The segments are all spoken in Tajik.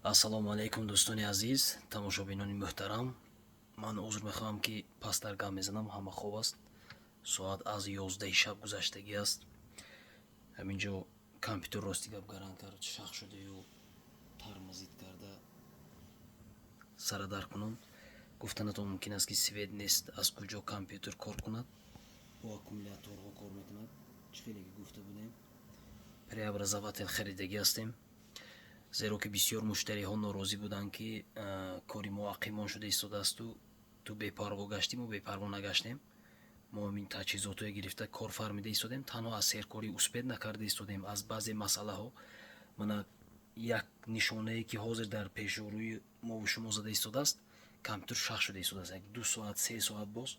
Ассалому алайкум, дӯстони азиз, тамошобинони муҳтарам. Ман узр мехоҳам, ки пасттар гап мезанам. Ҳама хоб аст, соат аз 11-и шаб гузаштагӣ аст. Ҳамин ҷо компютер, рости гап, гаранг кард, шах шудаю тормозит карда сарадар кунон. Гуфтанатон мумкин аст, ки свет нест, аз куҷо компютер кор кунад? Бо аккумуляторҳо кор мекунад. Чӣ хеле ки гуфта будем, преобразователь харидагӣ ҳастем, зеро ки бисёр муштариҳо норозӣ буданд, ки кори мо ақимон шуда истодаасту ту бепарво гаштӣ. Мо бепарво нагаштем. Мо ҳамин таҷҳизотое гирифта кор фармида истодем, танҳо аз серкорӣ успеть накарда истодем аз баъзе масъалаҳо. Мана як нишонае, ки ҳозир дар пешорӯи мову шумо зада истодааст: компютер шах шуда истодааст. Як 2 соат, 3 соат боз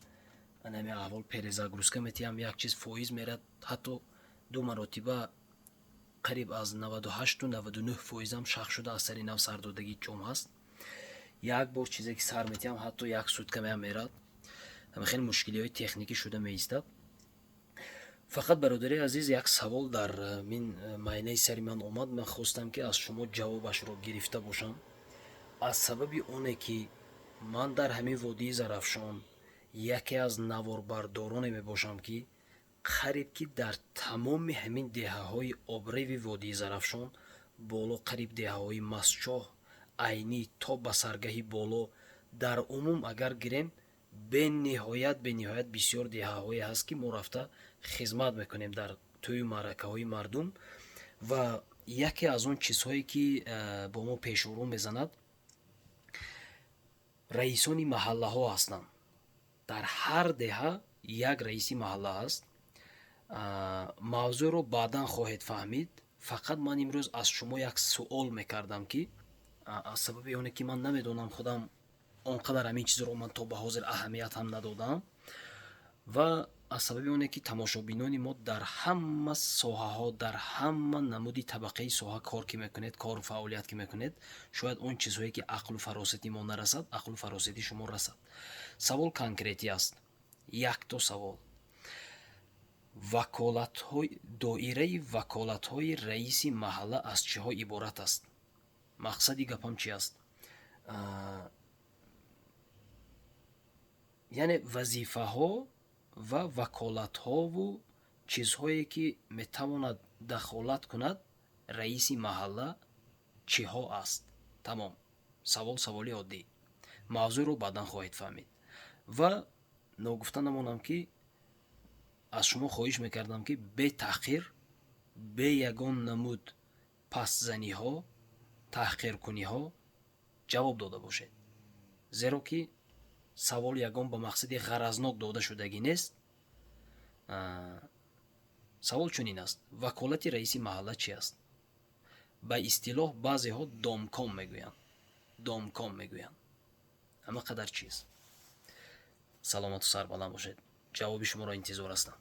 ана ҳамин аҳвол, перезагрузка метиҳам, як чиз фоиз мерад, ҳатто ду маротиба қариб аз 98-ту 99 фоизам шах шуда, аз сари нав сардодагӣ ҷом ҳаст. Як бор чизе ки сар метиҳам, ҳатто як сутка меам мерад. Хеле мушкилиҳои техникӣ шуда меистад. Фақат, бародари азиз, як савол дар мин майнаи сари ман омад, ман хостам, ки аз шумо ҷавобашро гирифта бошам. Аз сабаби оне ки ман дар ҳамин водии Зарафшон яке аз наворбардороне мебошам, ки қариб ки дар тамоми ҳамин деҳаҳои обреви водии Зарафшон, боло, қариб деҳаҳои Мастчоҳ, Айнӣ то ба Саргаҳи Боло, дар умум агар гирем, бениҳоят, бениҳоят бисёр деҳаҳое ҳаст, ки мо рафта хизмат мекунем дар тӯю маъракаҳои мардум. Ва яке аз он чизҳое, ки бо мо пешорӯ мезанад, раисони маҳаллаҳо ҳастанд. Дар ҳар деҳа як раиси маҳалла ҳаст. Мавзӯъро баъдан хоҳед фаҳмид. Фақат ман имрӯз аз шумо як суол мекардам, ки аз сабаби оне ки ман намедонам, худам он қадар ҳамин чизро ман то ба ҳозир аҳамият ҳам надодам, ва аз сабаби оне ки тамошобинони мо дар ҳама соҳаҳо, дар ҳама намуди табақаи соҳа кор ки мекунед, кору фаъолият ки мекунед, шояд он чизҳое ки ақлу фаросати мо нарасад, ақлу фаросати шумо расад. Савол конкретӣ аст, якто савол: ваколатҳои, доираи ваколатҳои раиси маҳалла аз чиҳо иборат аст? Мақсади гапам чи аст? Яъне вазифаҳо ва ваколатҳову чизҳое, ки метавонад дахолат кунад раиси маҳалла, чиҳо аст? Тамом, савол саволи оддӣ, мавзӯъро баъдан хоҳед фаҳмид. Ва ногуфта намонам, ки аз шумо хоҳиш мекардам, ки бетаҳқир, бе ягон намуд пастзаниҳо, таҳқиркуниҳо ҷавоб дода бошед, зеро ки савол ягон ба мақсади ғаразнок дода шудагӣ нест. Савол чунин аст: ваколати раиси маҳалла чи аст? Ба истилоҳ баъзеҳо домком мегӯянд, домком мегӯянд. Ҳама қадар чиз. Саломату сарбаланд бошед, ҷавоби шуморо интизор ҳастам.